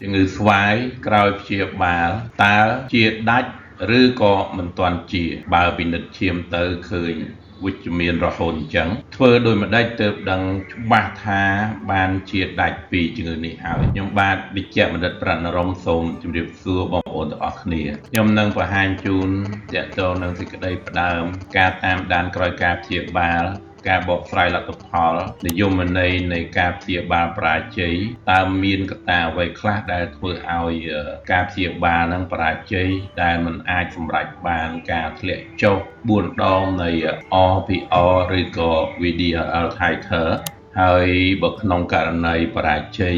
ជំងឺស្វាយក្រោយព្យាបាលតើជាដាច់ឬក៏មិនទាន់ជាបើពិនិត្យឈាមទៅឃើញវិជ្ជមានរហូតអញ្ចឹងធ្វើដោយម្ដេចទើបដឹងច្បាស់ថាបានជាដាច់ពីជំងឺនេះហើយខ្ញុំបាទវិជ្ជបណ្ឌិតប្រាក់នរមសូមជម្រាបសួរបងប្អូនទាំងអស់គ្នាខ្ញុំនឹងបង្ហាញជូនទាក់ទងនឹងសេចក្តីផ្ដើមការតាមដានក្រោយការព្យាបាលការបកស្រាយលទ្ធផលនិយមន័យនៃការព្យាបាលបរាជ័យតើមានកត្តាអ្វីខ្លះដែលធ្វើឲ្យការព្យាបាលនឹងបរាជ័យដែលមិនអាចសម្រេចបានការធ្លាក់ចុះ4ដងនៃ RPR ឬក៏ VDRL titer ហើយបើក្នុងករណីបរាជ័យ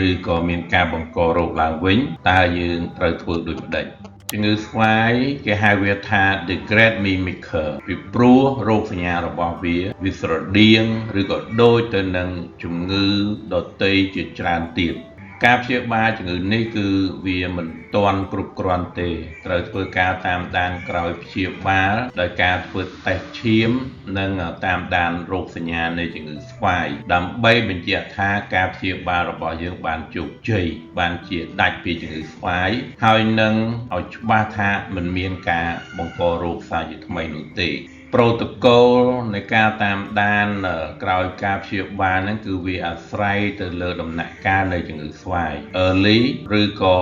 ឬក៏មានការបង្ករោគឡើងវិញតើយើងត្រូវធ្វើដូចម្តេចជំងឺស្វាយគេហៅវាថា the great mimicker ពីព្រោះរោគសញ្ញារបស់វាវាស្រដៀងឬក៏ដូចទៅនឹងជំងឺដទៃជាច្រើនទៀតការព្យាបាលជំងឺនេះគឺវាមិនទាន់គ្រប់គ្រាន់ទេត្រូវធ្វើការតាមដានក្រោយព្យាបាលដោយការធ្វើតេស្តឈាមនិងតាមដានរោគសញ្ញានៃជំងឺស្វាយដើម្បីបញ្ជាក់ថាការព្យាបាលរបស់យើងបានជោគជ័យបានជាដាច់ពីជំងឺស្វាយហើយនឹងឲ្យច្បាស់ថាមិនមានការបង្ករោគសាជាថ្មីនោះទេ protocol នៃការតាមដានក្រោយការព្យាបាលហ្នឹងគឺវាអាស្រ័យទៅលើដំណាក់កាលនៃជំងឺស្វាយ early ឬក៏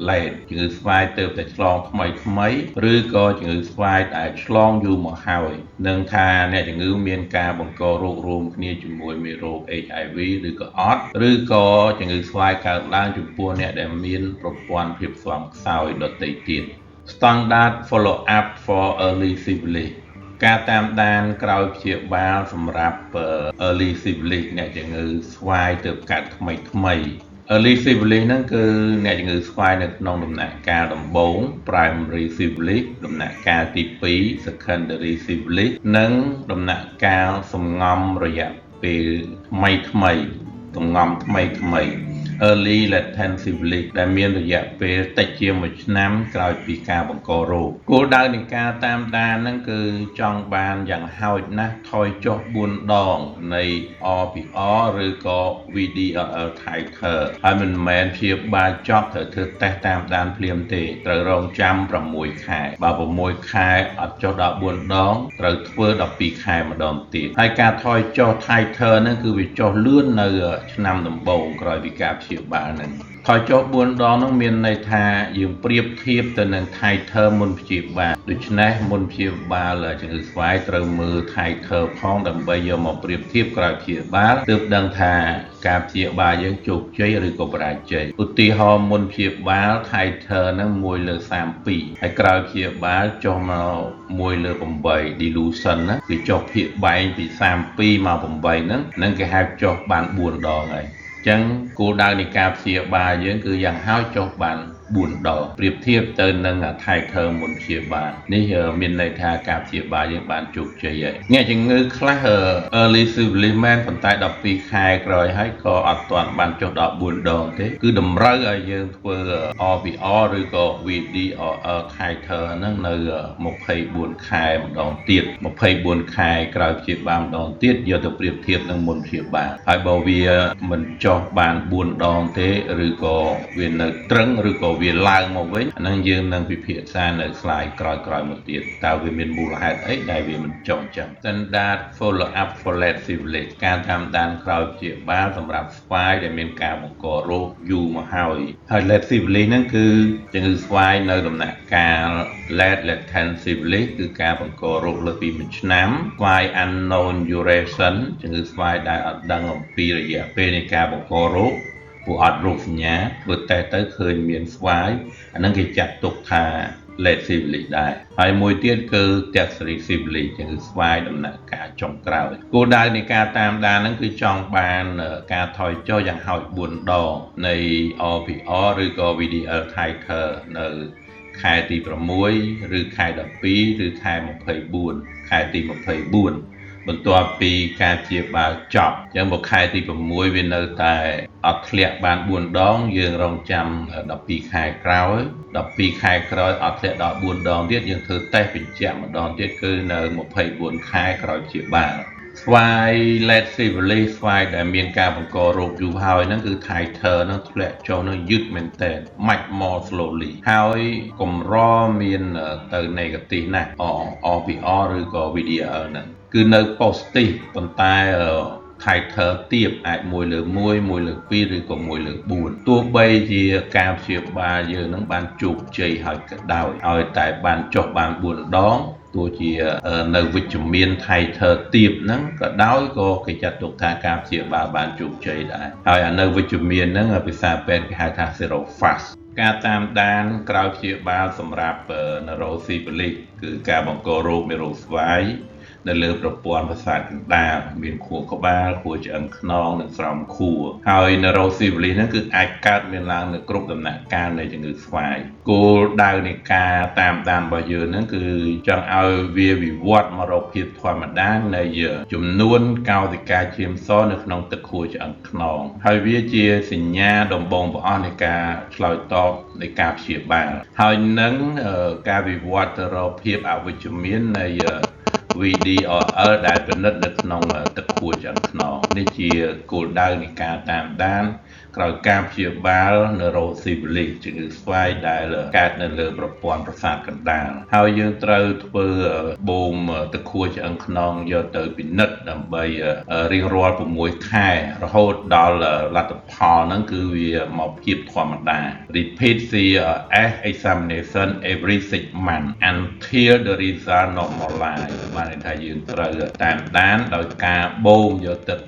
late ជំងឺស្វាយទើបតែឆ្លងថ្មីថ្មីឬក៏ជំងឺស្វាយដែលឆ្លងយូរមកហើយនឹងថាអ្នកជំងឺមានការបង្ករោគរួមគ្នាជាមួយមេរោគ HIV ឬក៏អត់ឬក៏ជំងឺស្វាយកើតឡើងចំពោះអ្នកដែលមានប្រព័ន្ធភាពស៊ាំខ្សោយដទៃទៀត Standard follow up for early syphilis ការតាមដានក្រោយព្យាបាលសម្រាប់ early syphilis អ្នកជំងឺស្វាយទើបកើតថ្មីថ្មី early syphilis ហ្នឹងគឺអ្នកជំងឺស្វាយនៅក្នុងដំណាក់កាលដំបូង primary syphilis ដំណាក់កាលទី2 secondary syphilis និងដំណាក់កាលសំងំរយៈពេលថ្មីថ្មីសំងំថ្មីថ្មី early latent syphilis ដែលមានរយៈពេលតិចជាង1ឆ្នាំក្រោយពីការបង្ករោគគោលដៅនៃការតាមដានហ្នឹងគឺចង់បានយ៉ាងហោចណាស់ថយចុះ4ដងនៃ RPR ឬក៏ VDRL titer ហើយមិនមែនព្យាបាលចប់ត្រូវធ្វើតេស្តតាមដានភ្លាមទេត្រូវរងចាំ6ខែបើ6ខែអត់ចុះដល់4ដងត្រូវធ្វើ12ខែម្ដងទៀតហើយការថយចុះ titer ហ្នឹងគឺវាចុះលឿននៅឆ្នាំដំបូងក្រោយពីការព្យាបាលហ្នឹងថយចុះ4ដងហ្នឹងមានន័យថាយើងប្រៀបធៀបទៅនឹង titer មុនព្យាបាលដូច្នេះមុនព្យាបាលជំងឺស្វាយត្រូវមើល titer ផងដើម្បីយកមកប្រៀបធៀបក្រោយព្យាបាលទើបដឹងថាការព្យាបាលយើងជោគជ័យឬក៏បរាជ័យឧទាហរណ៍មុនព្យាបាល titer ហ្នឹង1លើ32ហើយក្រោយព្យាបាលចុះមក1លើ8 dilution ណាគឺចុះភាគបែងពី32មក8ហ្នឹងហ្នឹងគេហៅចុះបាន4ដងហើយចឹងគោលដៅនៃការព្យាបាលយើងគឺយ៉ាងហោចចុះបាន4ដងប្រៀបធៀបទៅនឹង titer មុនព្យាបាលនេះមានន័យថាការព្យាបាលយើងបានជោគជ័យហើយអ្នកជំងឺខ្លះ early syphilis មែនប៉ុន្តែ12ខែក្រោយហើយក៏អត់ទាន់បានចុះដល់4ដងទេគឺតម្រូវឲ្យយើងធ្វើ RPR ឬក៏ VDRL titer ហ្នឹងនៅ24ខែម្ដងទៀត24ខែក្រោយព្យាបាលម្ដងទៀតយកទៅប្រៀបធៀបនឹងមុនព្យាបាលហើយបើវាមិនចុះបាន4ដងទេឬក៏វានៅត្រឹងឬក៏វាឡើងមកវិញអាហ្នឹងយើងនឹងពិភាក្សានៅ slide ក្រោយៗមកទៀតតើវាមានមូលហេតុអីដែលវាមិនចុះអញ្ចឹង Standard follow up for late syphilis ការតាមដានក្រោយព្យាបាលសម្រាប់ស្វាយដែលមានការបង្ករោគយូរមកហើយហើយ late syphilis ហ្នឹងគឺជំងឺស្វាយនៅដំណាក់កាល late latent syphilis គឺការបង្ករោគលើសពី1ឆ្នាំស្វាយ unknown duration ជំងឺស្វាយដែលអត់ដឹងអំពីរយៈពេលនៃការបង្ករោគពួកអត់រោគសញ្ញាធ្វើតេស្តទៅឃើញមានស្វាយអាហ្នឹងគេចាត់ទុកថា late syphilis ដែរហើយមួយទៀតគឺ tertiary syphilis គឺស្វាយដំណាក់កាលចុងក្រោយគោលដៅនៃការតាមដានហ្នឹងគឺចង់បានការថយចុះយ៉ាងហោច4ដងនៃ RPR ឬក៏ VDL titer នៅខែទី6ឬខែ12ឬខែ24ខែទី24បន្ទាប់ពីការព្យាបាលចប់អញ្ចឹងបើខែទី6វានៅតែអត់ធ្លាក់បាន4ដងយើងរងចាំ12ខែក្រោយ12ខែក្រោយអត់ធ្លាក់ដល់4ដងទៀតយើងធ្វើតេស្តបញ្ជាក់ម្ដងទៀតគឺនៅ24ខែក្រោយព្យាបាល ស្វាយ late syphilis ស្វាយដែលមានការបង្ករោគយូរហើយហ្នឹងគឺ titer ហ្នឹងធ្លាក់ចុះនឹងយឺតមែនតើ much more slowly ហើយកម្រមានទៅ negative ណាស់ RPR ឬក៏ VDRL ហ្នឹងគឺនៅ positive ប៉ុន្តែ titer ទាបអាច1លើ1 1លើ2ឬក៏1លើ4ទោះបីជាការព្យាបាលយើងនឹងបានជោគជ័យហើយក៏ដោយឲ្យតែបានចុះបាន4ដងទោះជានៅវិជ្ជមាន titer ទាបហ្នឹងក៏ដោយក៏គេចាត់ទុកថាការព្យាបាលបានជោគជ័យដែរហើយអានៅវិជ្ជមានហ្នឹងភាសាពេទ្យគេហៅថា serofast ការតាមដានក្រោយព្យាបាលសម្រាប់ neurosyphilis គឺការបង្ករោគមេរោគស្វាយនៅលើប្រព័ន្ធប្រសាទកណ្ដាលមានខួរក្បាលខួរឆ្អឹងខ្នងនិងស្រោមខួរហើយ neurosyphilis ហ្នឹងគឺអាចកើតមានឡើងនៅគ្រប់ដំណាក់កាលនៃជំងឺស្វាយគោលដៅនៃការតាមដានរបស់យើងហ្នឹងគឺចង់ឲ្យវាវិវត្តមករកភាពធម្មតានៃចំនួនកោសិកាឈាមសនៅក្នុងទឹកខួរឆ្អឹងខ្នងហើយវាជាសញ្ញាដំបូងបង្អស់នៃការឆ្លើយតបនៃការព្យាបាលហើយនឹងការវិវត្តទៅរកភាពអវិជ្ជមាននៃ VDRL ដែលពិនិត្យនៅក្នុងទឹកខួរឆ្អឹងខ្នងនេះជាគោលដៅនៃការតាមដានក្រោយការព្យាបាល neurosyphilis ជំងឺស្វាយដែលកើតនៅលើប្រព័ន្ធប្រសាទកណ្ដាលហើយយើងត្រូវធ្វើបូមទឹកខួរឆ្អឹងខ្នងយកទៅពិនិត្យដើម្បីរៀងរាល់6ខែរហូតដល់លទ្ធផលហ្នឹងគឺវាមកភាពធម្មតា Repeat CSF examination every 6 months until the result normalize បានន័យថាយើងត្រូវតាមដានដោយការបូមយកទឹក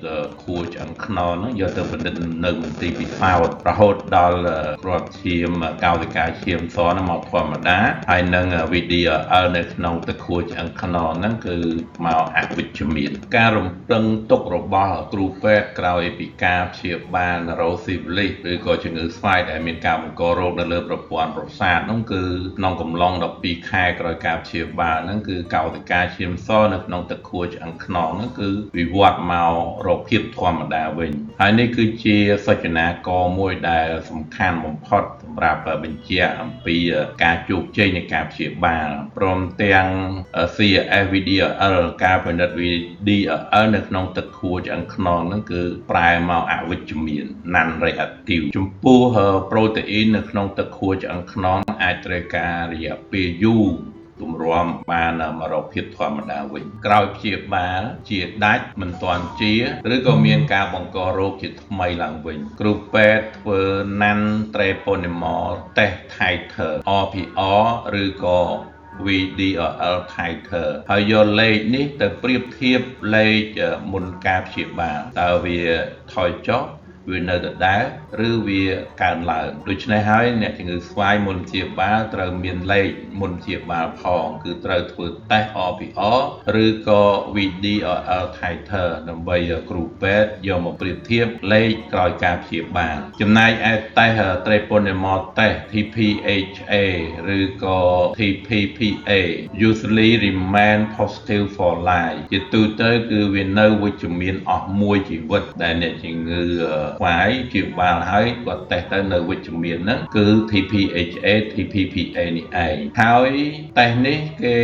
ខួរឆ្អឹងខ្នងហ្នឹងយកទៅពិនិត្យនៅមន្ទីរពិសោធន៍រហូតដល់គ្រាប់ឈាមកោសិកាឈាមសហ្នឹងមកធម្មតាហើយនឹង VDRL នៅក្នុងទឹកខួរឆ្អឹងខ្នងហ្នឹងគឺមកអវិជ្ជមានការរំពឹងទុករបស់គ្រូពេទ្យក្រោយពីការព្យាបាល neurosyphilis ឬក៏ជំងឺស្វាយដែលមានការបង្ករោគនៅលើប្រព័ន្ធប្រសាទហ្នឹងគឺក្នុងកំឡុង12ខែក្រោយការព្យាបាលហ្នឹងគឺកោសិកាឈាមសនៅក្នុងទឹកខួរឆ្អឹងខ្នងហ្នឹងគឺវិវត្តមករកភាពធម្មតាវិញហើយនេះគឺជាសច្ចនាករមួយដែលសំខាន់បំផុតសម្រាប់បញ្ជាក់អំពីការជោគជ័យនៃការព្យាបាលព្រមទាំង CSF VDRL ការពិនិត្យ VDRL នៅក្នុងទឹកខួរឆ្អឹងខ្នងហ្នឹងគឺប្រែមកអវិជ្ជមាន non reactive ចំពោះប្រូតេអ៊ីននៅក្នុងទឹកខួរឆ្អឹងខ្នងអាចត្រូវការរយៈពេលយូរទម្រាំបានមករកភាពធម្មតាវិញក្រោយព្យាបាលជាដាច់មិនទាន់ជាឬក៏មានការបង្ករោគជាថ្មីឡើងវិញគ្រូពេទ្យធ្វើ non treponemal test titer RPR ឬក៏ VDRL titer ហើយយកលេខនេះទៅប្រៀបធៀបលេខមុនការព្យាបាលតើវាថយចុះវានៅដដែលឬវាកើនឡើងដូច្នេះហើយអ្នកជំងឺស្វាយមុនព្យាបាលត្រូវមានលេខមុនព្យាបាលផងគឺត្រូវធ្វើតេស្ត RPR ឬក៏ VDRL titer ដើម្បីគ្រូពេទ្យយកមកប្រៀបធៀបលេខក្រោយការព្យាបាលចំណែកឯតេស្ត treponemal test TPHA ឬក៏ TPPA usually remain positive for life ជាទូទៅគឺវានៅវិជ្ជមានអស់មួយជីវិតដែលអ្នកជំងឺស្វាយព្យាបាលហើយគាត់តេស្តទៅនៅវិជ្ជមានហ្នឹងគឺ TPHA TPPA នេះឯងហើយតេស្តនេះគេ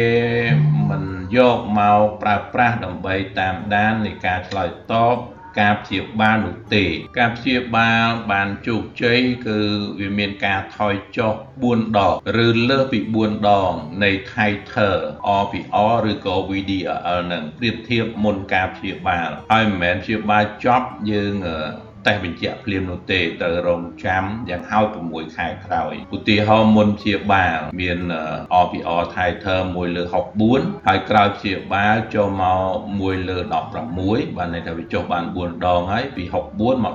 មិនយកមកប្រើប្រាស់ដើម្បីតាមដាននៃការឆ្លើយតបការព្យាបាលនោះទេការព្យាបាលបានជោគជ័យគឺវាមានការថយចុះ4ដងឬលើសពី4ដងនៃ titer RPR ឬក៏ VDRL នឹងប្រៀបធៀបមុនការព្យាបាលហើយមិនមែនព្យាបាលចប់យើងតេស្តបញ្ជាក់ភ្លាមនោះទេត្រូវរងចាំយ៉ាងហោច6ខែក្រោយឧទាហរណ៍មុនព្យាបាលមាន RPR titer 1លើ64ហើយក្រោយព្យាបាលចូលមក1លើ16បានន័យថាវាចុះបាន4ដងហើយពី64មក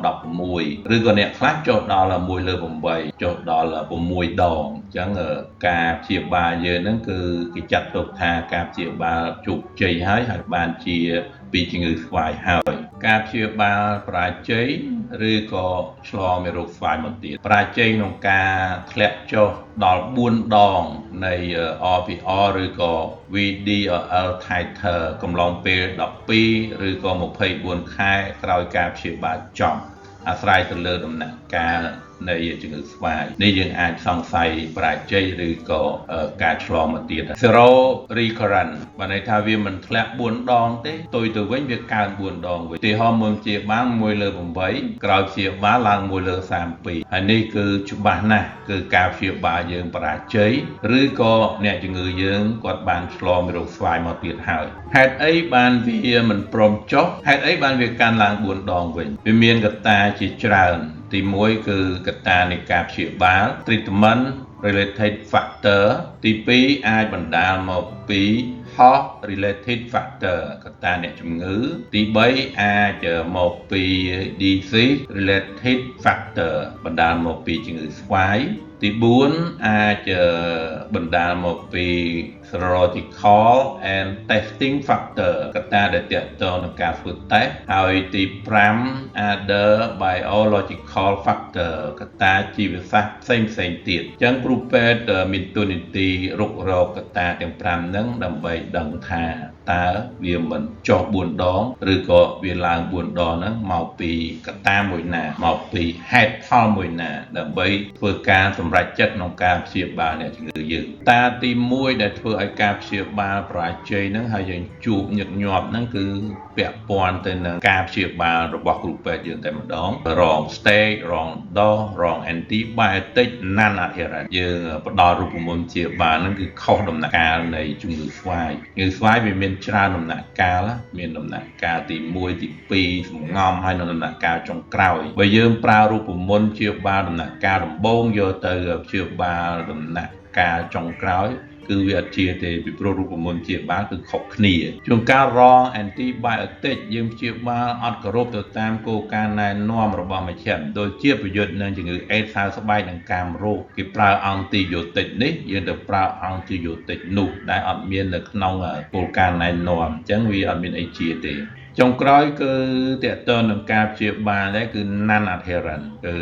16ឬក៏អ្នកខ្លះចុះដល់1លើ8ចុះដល់6ដងអញ្ចឹងការព្យាបាលយើងហ្នឹងគឺគេចាត់ទុកថាការព្យាបាលជោគជ័យហើយហើយបានជាពីជំងឺស្វាយហើយការព្យាបាលបរាជ័យឬក៏ឆ្លងមេរោគស្វាយមកទៀតបរាជ័យក្នុងការធ្លាក់ចុះដល់4ដងនៃ RPR ឬក៏ VDRL titer កំឡុងពេល12ឬក៏24ខែក្រោយការព្យាបាលចប់អាស្រ័យទៅលើដំណាក់កាល នៃជំងឺស្វាយនេះយើងអាចសង្ស័យបរាជ័យឬក៏ការឆ្លងមកទៀត Zero recurrent បានន័យថាវាមិនធ្លាក់4ដងទេផ្ទុយទៅវិញវាកើន4ដងវិញទីហោមុនព្យាបាល1/8ក្រោយព្យាបាលឡើង1/32ហើយនេះគឺច្បាស់ណាស់គឺការព្យាបាលយើងបរាជ័យឬក៏អ្នកជំងឺយើងគាត់បានឆ្លងមេរោគស្វាយមកទៀតហើយហេតុអីបានវាមិនព្រមចុះហេតុអីបានវាកើនឡើង4ដងវិញវាមានកត្តាជាច្រើនទី1គឺកត្តានៃការព្យាបាល treatment related factor ទី2អាចបណ្ដាលមកពី host related factor កត្តាអ្នកជំងឺទី3អាចមកពី disease related factor បណ្ដាលមកពីជំងឺស្វាយទី4អាចបណ្ដាលមកពី serological and testing factor កត្តាដែលទាក់ទងនឹងការធ្វើតេស្តហើយទី5 other biological factor កត្តាជីវសាស្ត្រផ្សេងផ្សេងទៀតអញ្ចឹងគ្រូពេទ្យមានតួនាទីរុករកកត្តាទាំង5ហ្នឹងដើម្បីដឹងថាតើវាមិនចុះ4ដងឬក៏វាឡើង4ដងហ្នឹងមកពីកត្តាមួយណាមកពីហេតុផលមួយណាដើម្បីធ្វើការសម្រេចចិត្តក្នុងការព្យាបាលអ្នកជំងឺយើងតាទី1ដែលធ្វើឲ្យការព្យាបាលបរាជ័យហ្នឹងហើយយើងជួបញឹកញាប់ហ្នឹងគឺពាក់ព័ន្ធទៅនឹងការព្យាបាលរបស់គ្រូពេទ្យយើងតែម្ដង wrong stage wrong dose wrong antibiotic non adherent យើងផ្ដល់រូបមន្តព្យាបាលហ្នឹងគឺខុសដំណាក់កាលនៃជំងឺស្វាយជំងឺស្វាយវាមានច្រើនដំណាក់កាលមានដំណាក់កាលទី1ទី2សំងំហើយនៅដំណាក់កាលចុងក្រោយបើយើងប្រើរូបមន្តព្យាបាលដំណាក់កាលដំបូងយកទៅព្យាបាលដំណាក់កាលចុងក្រោយគឺវាអត់ជាទេពីព្រោះរូបមន្តព្យាបាលគឺខុសគ្នាជួនកាល wrong antibiotic យើងព្យាបាលអត់គោរពទៅតាមគោលការណ៍ណែនាំរបស់មជ្ឈមណ្ឌលជាប្រយុទ្ធនឹងជំងឺអេដសើស្បែកនិងកាមរោគគេប្រើអង់ទីយ៉ូទិកនេះយើងទៅប្រើអង់ទីយ៉ូទិកនោះដែលអត់មាននៅក្នុងគោលការណ៍ណែនាំអញ្ចឹងវាអត់មានអីជាទេចុងក្រោយគឺតកតទៅនឹងការព្យាបាលដែរគឺ non adherent គឺ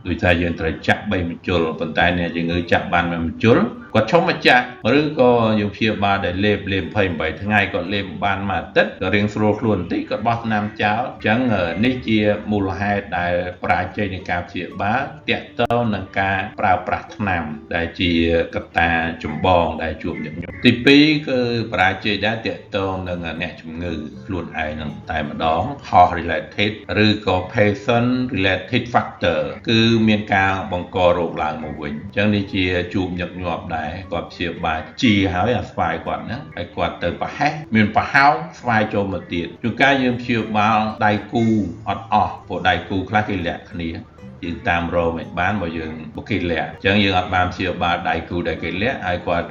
ដូចថាយើងត្រូវចាក់3មជុលប៉ុន្តែអ្នកជំងឺចាក់បាន1មជុលគាត់ឈប់មកចាក់ឬក៏យើងព្យាបាលដែលលេបលេប28ថ្ងៃគាត់លេបបានមួយអាទិត្យក៏រៀងស្រួលខ្លួនបន្តិចគាត់បោះថ្នាំចោលអញ្ចឹងនេះជាមូលហេតុដែលបរាជ័យនៃការព្យាបាលតកតទៅនឹងការប្រើប្រាស់ថ្នាំដែលជាកត្តាចម្បងដែលជួបញឹកញាប់ទី2គឺបរាជ័យដែរតកតទៅនឹងអ្នកជំងឺខ្លួនឯងនឹងតែម្ដង host related ឬក៏ patient related factor គឺមានការបង្ករោគឡើងមកវិញអញ្ចឹងនេះជាជួបញឹកញាប់ដែរគាត់ព្យាបាលជាហើយអាស្វាយគាត់ហ្នឹងហើយគាត់ទៅប្រហែសមានប្រហោងស្វាយចូលមកទៀតជួនកាលយើងព្យាបាលដៃគូអត់អស់ព្រោះដៃគូខ្លះគេលាក់គ្នាយើងតាមរកមិនបានបើយើងបុគេលាក់អញ្ចឹងយើងអត់បានព្យាបាលដៃគូដែលគេលាក់ហើយគាត់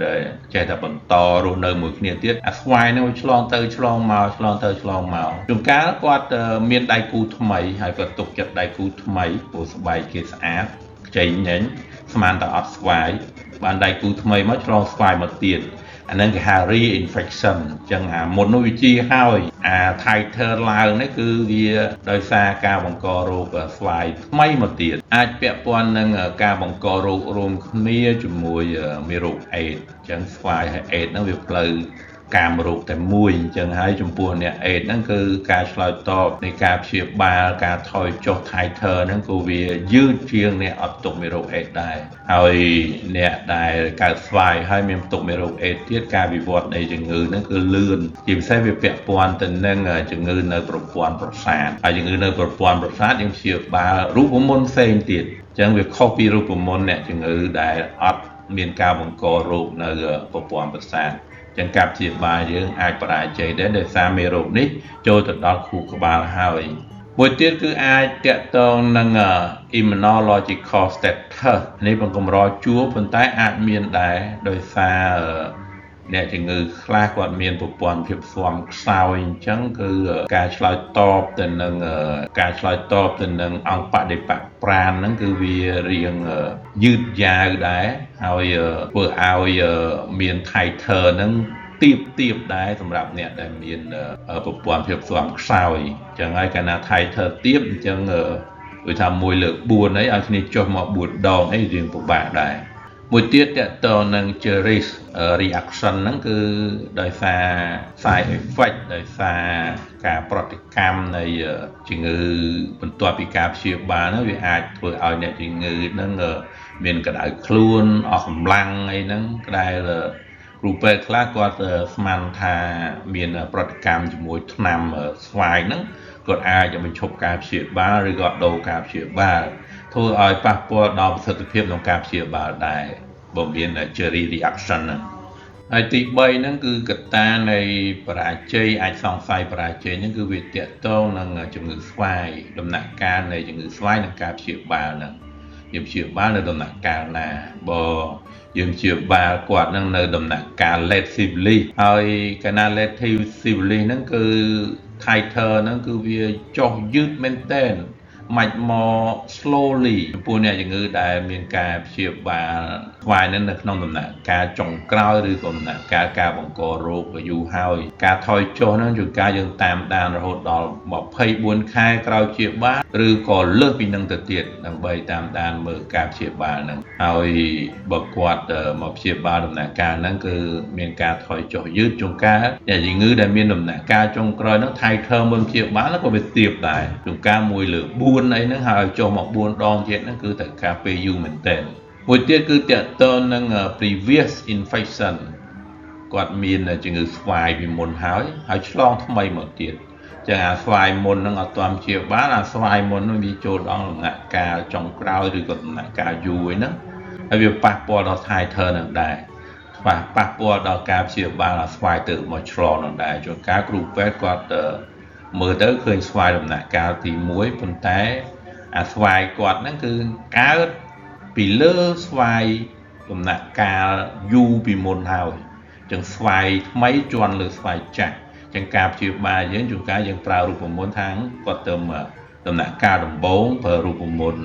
ចេះតែបន្តរស់នៅមួយគ្នាទៀតអាស្វាយហ្នឹងឆ្លងទៅឆ្លងមកឆ្លងទៅឆ្លងមកជួនកាលគាត់មានដៃគូថ្មីហើយគាត់ទុកចិត្តដៃគូថ្មីព្រោះស្បែកគេស្អាតខ្ចីញញស្មានតែអត់ស្វាយបានដៃគូថ្មីមកឆ្លងស្វាយមកទៀតអាហ្នឹងគេហៅ reinfection អញ្ចឹងអាមុននោះវាជាហើយអា titer ឡើងនេះគឺវាដោយសារការបង្ករោគស្វាយថ្មីមកទៀតអាចពាក់ព័ន្ធនឹងការបង្ករោគរួមគ្នាជាមួយមេរោគអេដអញ្ចឹងស្វាយហើយអេដហ្នឹងវាផ្លូវកាមរោគតែមួយអញ្ចឹងហើយចំពោះអ្នកអេដហ្នឹងគឺការឆ្លើយតបនៃការព្យាបាលការថយចុះ titer ហ្នឹងក៏វាយឺតជាងអ្នកអត់ផ្ទុកមេរោគអេដដែរហើយអ្នកដែលកើតស្វាយហើយមានផ្ទុកមេរោគអេដទៀតការវិវត្តនៃជំងឺហ្នឹងគឺលឿនជាពិសេសវាពាក់ព័ន្ធទៅនឹងជំងឺនៅប្រព័ន្ធប្រសាទហើយជំងឺនៅប្រព័ន្ធប្រសាទយើងព្យាបាលរូបមន្តផ្សេងទៀតអញ្ចឹងវាខុសពីរូបមន្តអ្នកជំងឺដែលអត់មានការបង្ករោគនៅប្រព័ន្ធប្រសាទចឹងការព្យាបាលយើងអាចបរាជ័យដែរដោយសារមេរោគនេះចូលទៅដល់ខួរក្បាលហើយមួយទៀតគឺអាចតាក់ទងនឹង immunological status នេះបង្កម្រជួបប៉ុន្តែអាចមានដែរដោយសារអ្នកជំងឺខ្លះគាត់មានប្រព័ន្ធភាពស៊ាំខ្សោយអញ្ចឹងគឺការឆ្លើយតបទៅនឹងការឆ្លើយតបទៅនឹងអង្គបដិបក្ខប្រាណហ្នឹងគឺវារៀងយឺតយ៉ាវដែរហើយធ្វើឲ្យមាន titer ហ្នឹងទៀបទៀបដែរសម្រាប់អ្នកដែលមានប្រព័ន្ធភាពស៊ាំខ្សោយអញ្ចឹងហើយកាលណា titer ទៀបអញ្ចឹងដូចថា1លើ4អីឲ្យគ្នាចុះមក4ដងអីរៀងពិបាកដែរ មួយទៀតតកតនឹង Jarisch reaction ហ្នឹងគឺដោយសារ side effect ដោយសារការប្រតិកម្មនៃជំងឺបន្ទាប់ពីការព្យាបាលហ្នឹងវាអាចធ្វើឲ្យអ្នកជំងឺហ្នឹងមានក្តៅខ្លួនអស់កម្លាំងអីហ្នឹងដែលគ្រូពេទ្យខ្លះគាត់ស្មានថាមានប្រតិកម្មជាមួយថ្នាំស្វាយហ្នឹងគាត់អាចបញ្ឈប់ការព្យាបាលឬក៏ដូរការព្យាបាលធ្វើឲ្យប៉ះពាល់ដល់ប្រសិទ្ធភាពក្នុងការព្យាបាលដែរបើមាន cherry reaction ហ្នឹងហើយទី3ហ្នឹងគឺកត្តានៃបរាជ័យអាចសង្ស័យបរាជ័យហ្នឹងគឺវាតាក់ទងនឹងជំងឺស្វាយដំណាក់កាលនៃជំងឺស្វាយនិងការព្យាបាលហ្នឹងយើងព្យាបាលនៅដំណាក់កាលណាបើយើងព្យាបាលគាត់នឹងនៅដំណាក់កាល late syphilis ហើយកាលណា late syphilis ហ្នឹងគឺ titer ហ្នឹងគឺវាចុះយឺតមែនទែន much more slowly ចំពោះអ្នកជំងឺដែលមានការព្យាបាលស្វាយនឹងនៅក្នុងដំណាក់កាលចុងក្រោយឬក៏ដំណាក់កាលការបង្ករោគយូរហើយការថយចុះហ្នឹងជួនកាលយើងតាមដានរហូតដល់24ខែក្រោយព្យាបាលឬក៏លើសពីនឹងទៅទៀតដើម្បីតាមដានមើលការព្យាបាលហ្នឹងហើយបើគាត់មកព្យាបាលដំណាក់កាលហ្នឹងគឺមានការថយចុះយឺតជួនកាលអ្នកជំងឺដែលមានដំណាក់កាលចុងក្រោយហ្នឹង titer មុនព្យាបាលក៏វាទាបដែរជួនកាល1លើ4អីហ្នឹងហើយចុះមក4ដងទៀតហ្នឹងគឺត្រូវការពេលយូរមែនទែនមួយទៀតគឺតកតនឹង previous infection គាត់មានជំងឺស្វាយពីមុនហើយហើយឆ្លងថ្មីមកទៀតចឹងអាស្វាយមុនហ្នឹងអត់ទាន់ព្យាបាលអាស្វាយមុនហ្នឹងវាចូលដល់ដំណាក់កាលចុងក្រោយឬក៏ដំណាក់កាលយូរអីហ្នឹងហើយវាប៉ះពាល់ដល់ titer ហ្នឹងដែរប៉ះពាល់ដល់ការព្យាបាលអាស្វាយទៅមកឆ្លងហ្នឹងដែរជួនកាលគ្រូពេទ្យគាត់មើលទៅឃើញស្វាយដំណាក់កាលទី1ប៉ុន្តែអាស្វាយគាត់ហ្នឹងគឺកើតពីលើស្វាយដំណាក់កាលយូរពីមុនហើយចឹងស្វាយថ្មីជាន់លើស្វាយចាស់ចឹងការព្យាបាលយើងជួនកាលយើងប្រើរូបមន្តថាគាត់ទៅដំណាក់កាលដំបូងប្រើរូបមន្ត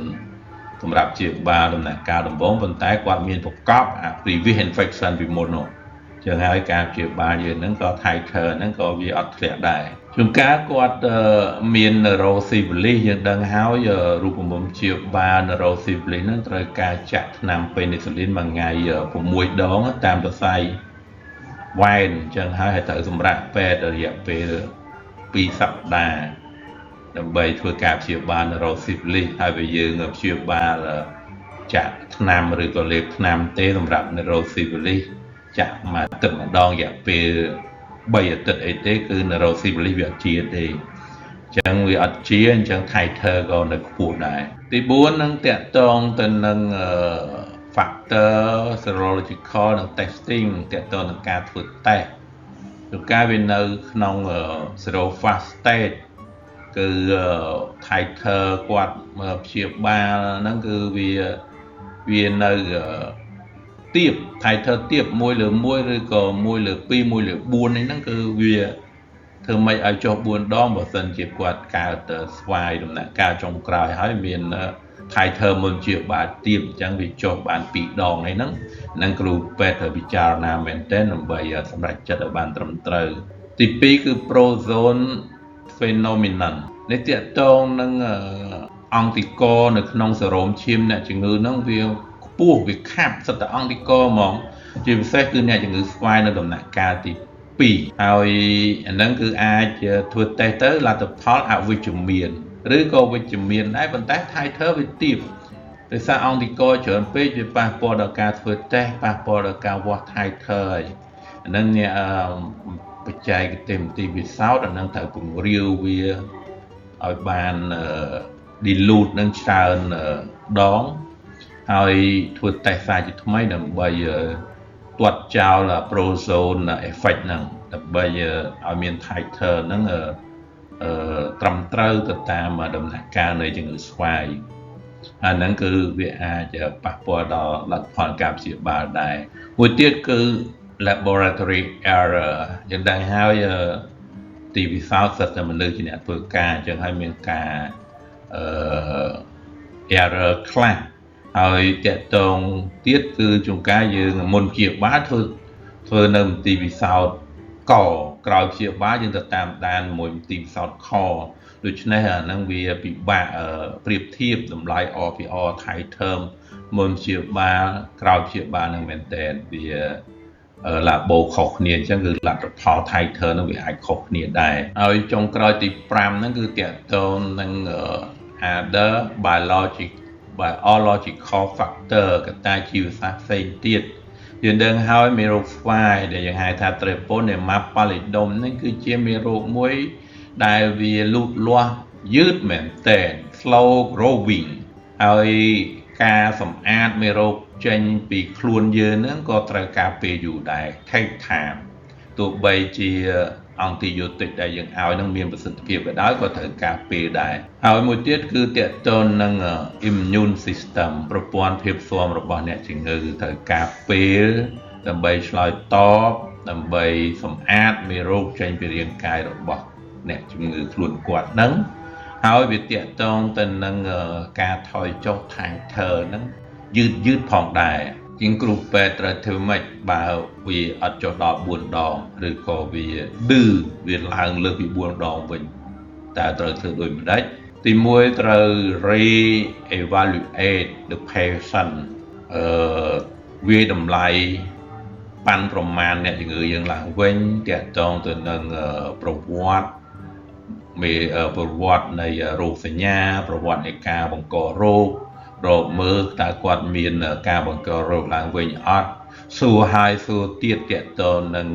សម្រាប់ព្យាបាលដំណាក់កាលដំបូងប៉ុន្តែគាត់មានប្រកបអា previous infection ពីមុននោះចឹងហើយការព្យាបាលយើងហ្នឹងក៏ titer ហ្នឹងក៏វាអត់ធ្លាក់ដែរជួនកាលគាត់មាន neurosyphilis យើងដឹងហើយរូបមន្តព្យាបាល neurosyphilis ហ្នឹងត្រូវការចាក់ថ្នាំ penicillin មួយថ្ងៃ6ដងតាមសរសៃវ៉ែនអញ្ចឹងហើយត្រូវសម្រាប់ពេទ្យរយៈពេល2សប្តាហ៍ដើម្បីធ្វើការព្យាបាល neurosyphilis ហើយបើយើងព្យាបាលចាក់ថ្នាំឬក៏លេបថ្នាំទេសម្រាប់ neurosyphilis ចាក់មួយអាទិត្យម្ដងរយៈពេល3អាទិត្យអីទេគឺ neurosyphilis វាអត់ជាទេអញ្ចឹងវាអត់ជាអញ្ចឹង titer ក៏នៅខ្ពស់ដែរទី4នឹងតាក់ទងទៅនឹង factor serological និង testing តាក់ទងនឹងការធ្វើតេស្តជួនកាលវានៅក្នុង serofast state គឺ titer គាត់ព្យាបាលហ្នឹងគឺវានៅទាប titer ទាប1លើ1ឬក៏1លើ2 1លើ4នេះហ្នឹងគឺវាធ្វើម៉េចឲ្យចុះ4ដងបើសិនជាគាត់កើតស្វាយដំណាក់កាលចុងក្រោយហើយមាន titer មុនជាបាទទាបអញ្ចឹងវាចុះបាន2ដងអីហ្នឹងនឹងគ្រូពេទ្យត្រូវពិចារណាមែនទែនដើម្បីសម្រេចចិត្តឲ្យបានត្រឹមត្រូវទី2គឺ prozone phenomenon នេះតាក់ទងនឹងអង់ទីករនៅក្នុងសេរ៉ូមឈាមអ្នកជំងឺហ្នឹងវាខ្ពស់វាខាប់សិតតែអង់ទីករហ្មងជាពិសេសគឺអ្នកជំងឺស្វាយនៅដំណាក់កាលទី2ហើយអាហ្នឹងគឺអាចធ្វើតេស្តទៅលទ្ធផលអវិជ្ជមានឬក៏វិជ្ជមានដែរប៉ុន្តែ titer វាទាបដោយសារអង់ទីករច្រើនពេកវាប៉ះពាល់ដល់ការធ្វើតេស្តប៉ះពាល់ដល់ការវាស់ titer ហើយអាហ្នឹងអ្នកបច្ចេកទេសមន្ទីរពិសោធន៍អាហ្នឹងត្រូវពង្រាវវាឲ្យបាន dilute នឹងច្រើនដងហើយធ្វើតេស្តសារជាថ្មីដើម្បីទាត់ចោល prozone effect ហ្នឹងដើម្បីឲ្យមាន titer ហ្នឹងអឺត្រឹមត្រូវទៅតាមដំណាក់កាលនៃជំងឺស្វាយអាហ្នឹងគឺវាអាចប៉ះពាល់ដល់លទ្ធផលការព្យាបាលដែរមួយទៀតគឺ laboratory error យើងដឹងហើយទីពិសោធន៍សិតតែមនុស្សជាអ្នកធ្វើការអញ្ចឹងហើយមានការអឺ error ខ្លះហើយតកតងទៀតគឺជួនកាលយើងមុនព្យាបាលធ្វើធ្វើនៅមន្ទីរពិសោធន៍កក្រោយព្យាបាលយើងទៅតាមដានមួយមន្ទីរពិសោធន៍ខដូច្នេះអាហ្នឹងវាពិបាកប្រៀបធៀបតម្លៃ RPR titer មុនព្យាបាលក្រោយព្យាបាលនឹងមែនតើវាឡាបូខុសគ្នាអញ្ចឹងគឺលទ្ធផល titer នឹងវាអាចខុសគ្នាដែរហើយចុងក្រោយទី5ហ្នឹងគឺទាក់ទងនឹង other biological factor កត្តាជីវសាស្ត្រផ្សេងទៀតយើងដឹងហើយមេរោគស្វាយដែលយើងហៅថា Treponema pallidum ហ្នឹងគឺជាមេរោគមួយដែលវាលូតលាស់យឺតមែនទែន slow growing ហើយការសម្អាតមេរោគចេញពីខ្លួនយើងហ្នឹងក៏ត្រូវការពេលយូរដែរ take time ទោះបីជាអង់ទីប៊ីយ៉ូទិកដែលយើងឲ្យនឹងមានប្រសិទ្ធភាពក៏ដោយក៏ត្រូវការពេលដែរហើយមួយទៀតគឺទាក់ទងនឹង immune system ប្រព័ន្ធភាពស៊ាំរបស់អ្នកជំងឺត្រូវការពេលដើម្បីឆ្លើយតបដើម្បីសម្អាតមេរោគចេញពីរាងកាយរបស់អ្នកជំងឺខ្លួនគាត់នឹងហើយវាទាក់ទងទៅនឹងការថយចុះ titer ហ្នឹងយឺតយឺតផងដែរជាងគ្រូពេទ្យត្រូវធ្វើម៉េចបើវាអត់ចុះដល់4ដងឬក៏វាឌឺវាឡើងលើសពី4ដងវិញតើត្រូវធ្វើដូចម្ដេចទី1ត្រូវ re-evaluate the patient វាតម្លៃប៉ាន់ប្រមាណអ្នកជំងឺយើងឡើងវិញទាក់ទងទៅនឹងប្រវត្តិមេប្រវត្តិនៃរោគសញ្ញាប្រវត្តិនៃការបង្ករោគរកមើលតើគាត់មានការបង្ករោគឡើងវិញអត់សួរហើយសួរទៀតទាក់ទងនឹង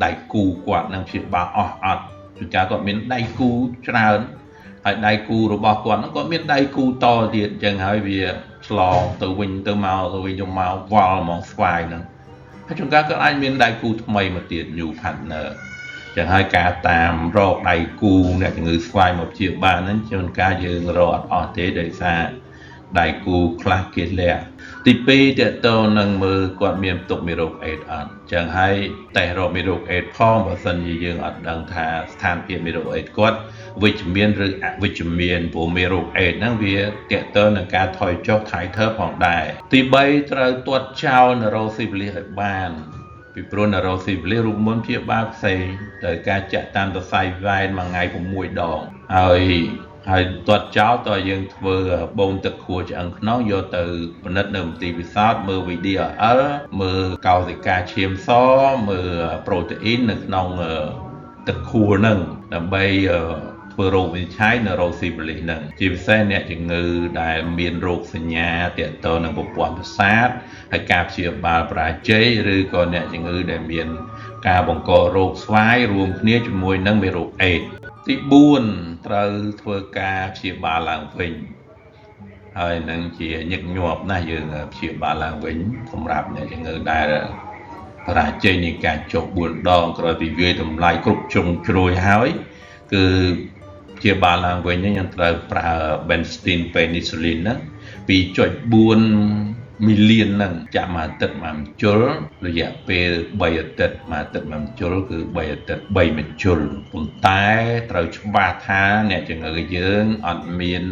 ដៃគូគាត់នឹងព្យាបាលអស់អត់ជួនកាលគាត់មានដៃគូច្រើនហើយដៃគូរបស់គាត់ហ្នឹងក៏មានដៃគូតទៀតអញ្ចឹងហើយវាឆ្លងទៅវិញទៅមកទៅវិញទៅមកវល់ហ្មងស្វាយហ្នឹងហើយជួនកាលគាត់អាចមានដៃគូថ្មីមកទៀត new partner ចឹងហើយការតាមរកដៃគូអ្នកជំងឺស្វាយមកព្យាបាលហ្នឹងជួនកាលយើងរកអត់អស់ទេដោយសារដៃគូខ្លះគេលាក់ទី2តើតើនឹងមើលគាត់មានផ្ទុកមេរោគអេដអត់ចឹងហើយតេស្តរកមេរោគអេដផងបើសិនជាយើងអត់ដឹងថាស្ថានភាពមេរោគអេដគាត់វិជ្ជមានឬអវិជ្ជមានព្រោះមេរោគអេដហ្នឹងវាតើតើនឹងការថយចុះ titer ផងដែរទី3ត្រូវទាត់ចោល neurosyphilis ឲ្យបានពីព្រោះ neurosyphilis រូបមន្តព្យាបាលផ្សេងត្រូវការចាក់តាមសរសៃវ៉ែនមួយថ្ងៃ6ដងហើយហើយទាត់ចោលតើយើងធ្វើបូមទឹកខួរឆ្អឹងខ្នងយកទៅពិនិត្យនៅមន្ទីរពិសោធន៍មើល VDRL មើលកោសិកាឈាមសមើលប្រូតេអ៊ីននៅក្នុងទឹកខួរហ្នឹងដើម្បីធ្វើរោគវិនិច្ឆ័យ neurosyphilis ហ្នឹងជាពិសេសអ្នកជំងឺដែលមានរោគសញ្ញាទាក់ទងនឹងប្រព័ន្ធប្រសាទហើយការព្យាបាលបរាជ័យឬក៏អ្នកជំងឺដែលមានការបង្ករោគស្វាយរួមគ្នាជាមួយនឹងមេរោគអេដទី4ត្រូវធ្វើការព្យាបាលឡើងវិញហើយនឹងជាញឹកញាប់ណាស់យើងព្យាបាលឡើងវិញសម្រាប់អ្នកជំងឺដែលបរាជ័យនៃការចុះ4ដងក្រោយពីវាយតម្លៃគ្រប់ជ្រុងជ្រោយហើយគឺព្យាបាលឡើងវិញខ្ញុំត្រូវប្រើ Benzathine penicillin ហ្នឹង2.4មីលានហ្នឹងចាក់មួយអាទិត្យមួយមជុលរយៈពេល3អាទិត្យមួយអាទិត្យមួយមជុលគឺ3អាទិត្យ3មជុលប៉ុន្តែត្រូវច្បាស់ថាអ្នកជំងឺយើងអត់មាន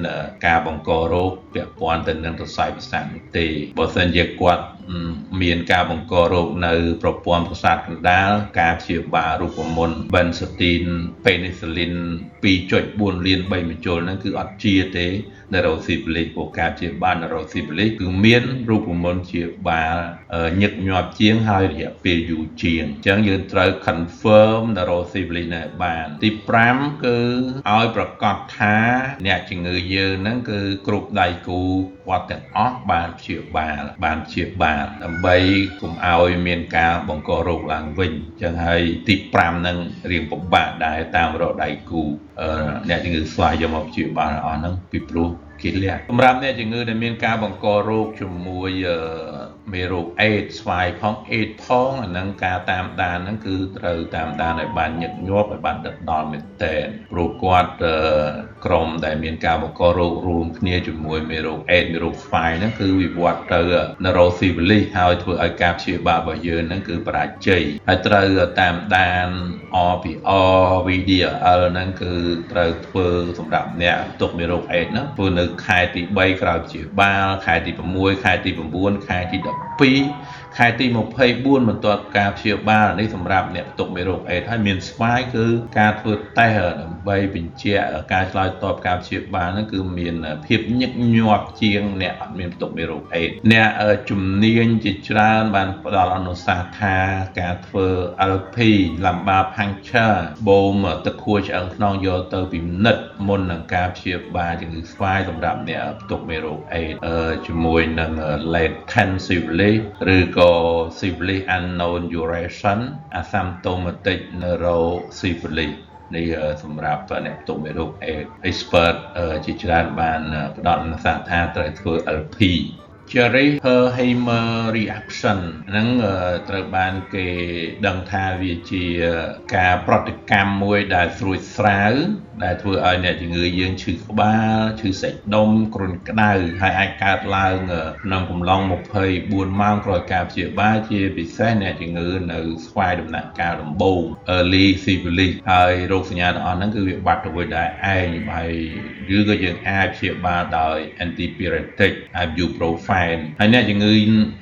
ការបង្ករោគពាក់ព័ន្ធទៅនឹងសរសៃប្រសាទនោះទេបើសិនជាគាត់មានការបង្ករោគនៅប្រព័ន្ធប្រសាទកណ្ដាលការព្យាបាលរូបមន្ត Benzathine penicillin 2.4លាន3មជុលហ្នឹងគឺអត់ជាទេ neurosyphilis ព្រោះការព្យាបាល neurosyphilis គឺមានរូបមន្តព្យាបាលញឹកញាប់ជាងហើយរយៈពេលយូរជាងអញ្ចឹងយើងត្រូវ confirm neurosyphilis នៅបានទី5គឺឲ្យប្រកាសថាអ្នកជំងឺយើងហ្នឹងគឺគ្រប់ដៃគូគាត់ទាំងអស់បានព្យាបាលដើម្បីកុំឲ្យមានការបង្ករោគឡើងវិញអញ្ចឹងហើយទី5ហ្នឹងរៀងពិបាកដែរតាមរកដៃគូអ្នកជំងឺស្វាយយកមកព្យាបាលអស់ហ្នឹងពីព្រោះគេលាក់សម្រាប់អ្នកជំងឺដែលមានការបង្ករោគជាមួយមេរោគអេដស្វាយផងអេដផងអាហ្នឹងការតាមដានហ្នឹងគឺត្រូវតាមដានឲ្យបានញឹកញាប់ឲ្យបានដិតដល់មែនទែនព្រោះគាត់ក្រុមដែលមានការបង្ករោគរួមគ្នាជាមួយមេរោគអេដមេរោគស្វាយហ្នឹងគឺវិវត្តទៅ neurosyphilis ហើយធ្វើឲ្យការព្យាបាលរបស់យើងហ្នឹងគឺបរាជ័យហើយត្រូវតាមដាន RPR VDRL ហ្នឹងគឺត្រូវធ្វើសម្រាប់អ្នកផ្ទុកមេរោគអេដហ្នឹងធ្វើនៅខែទី3ក្រោយព្យាបាលខែទី6ខែទី9ខែទី 2ខែទី24បន្ទាប់ការព្យាបាលនេះសម្រាប់អ្នកផ្ទុកមេរោគអេដហើយមានស្វាយគឺការធ្វើតេស្តដើម្បីបញ្ជាក់ការឆ្លើយតបការព្យាបាលហ្នឹងគឺមានភាពញឹកញាប់ជាងអ្នកអត់មានផ្ទុកមេរោគអេដអ្នកជំនាញជាច្រើនបានផ្ដល់អនុសាសន៍ថាការធ្វើ LP lumbar puncture បូមទឹកខួរឆ្អឹងខ្នងយកទៅពិនិត្យមុននឹងការព្យាបាលជំងឺស្វាយសម្រាប់អ្នកផ្ទុកមេរោគអេដជាមួយនឹង latent syphilis ឬក៏ syphilis unknown duration asymptomatic neurosyphilis នេះសម្រាប់អ្នកផ្ទុកមេរោគអេដ expert ជាច្រើនបានផ្ដល់អនុសាសន៍ថាត្រូវធ្វើ LP Jarisch Herxheimer reaction ហ្នឹងត្រូវបានគេដឹងថាវាជាការប្រតិកម្មមួយដែលស្រួចស្រាវដែលធ្វើឲ្យអ្នកជំងឺយើងឈឺក្បាលឈឺសាច់ដុំគ្រុនក្តៅហើយអាចកើតឡើងក្នុងកំឡុង24ម៉ោងក្រោយការព្យាបាលជាពិសេសអ្នកជំងឺនៅស្វ័យដំណាក់កាលដំបូង early syphilis ហើយរោគសញ្ញាទាំងអស់ហ្នឹងគឺវាបាត់ទៅវិញដែរឯងហើយឬក៏យើងអាចព្យាបាលដោយ antipyretic ibuprofen ហើយអ្នកជំងឺ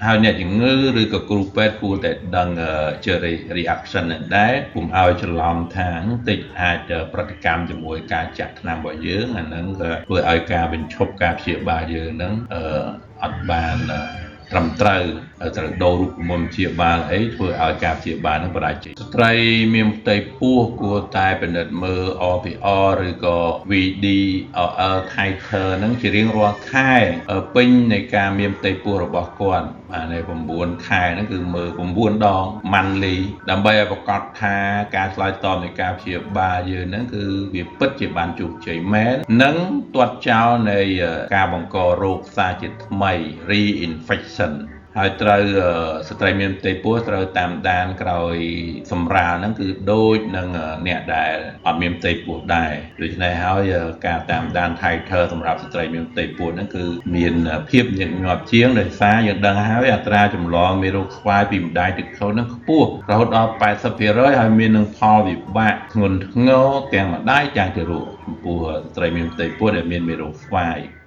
ហើយអ្នកជំងឺឬក៏គ្រូពេទ្យគួរតែដឹង Jarisch reaction ហ្នឹងដែរកុំឲ្យច្រឡំថាតិចអាចប្រតិកម្មជាមួយការចាក់ថ្នាំរបស់យើងអាហ្នឹងក៏ធ្វើឲ្យការបញ្ឈប់ការព្យាបាលយើងហ្នឹងអត់បានត្រឹមត្រូវត្រូវដូររូបមន្តព្យាបាលអីធ្វើឲ្យការព្យាបាលនឹងបរាជ័យស្ត្រីមានផ្ទៃពោះគួរតែពិនិត្យមើល RPR ឬក៏ VDRL titer ហ្នឹងជារៀងរាល់ខែពេញនៃការមានផ្ទៃពោះរបស់គាត់បាទใน9ខែហ្នឹងគឺមើល9ដង monthly ដើម្បីឲ្យប្រកាសថាការឆ្លើយតបនៃការព្យាបាលយើងហ្នឹងគឺវាពិតជាបានជោគជ័យមែននិងទាត់ចោលនៃការបង្ករោគសាជាថ្មី reinfection ហើយត្រូវស្ត្រីមានផ្ទៃពោះត្រូវតាមដានក្រោយសម្រាលហ្នឹងគឺដូចនឹងអ្នកដែលអត់មានផ្ទៃពោះដែរដូច្នេះហើយការតាមដាន titer សម្រាប់ស្ត្រីមានផ្ទៃពោះហ្នឹងគឺមានភាពញឹកញាប់ជាងដោយសារយើងដឹងហើយអត្រាចម្លងមេរោគស្វាយពីម្ដាយទៅកូនហ្នឹងខ្ពស់រហូតដល់80%ហើយមាននឹងផលវិបាកធ្ងន់ធ្ងរទាំងម្ដាយទាំងទារកចំពោះស្ត្រីមានផ្ទៃពោះដែលមានមេរោគស្វាយ។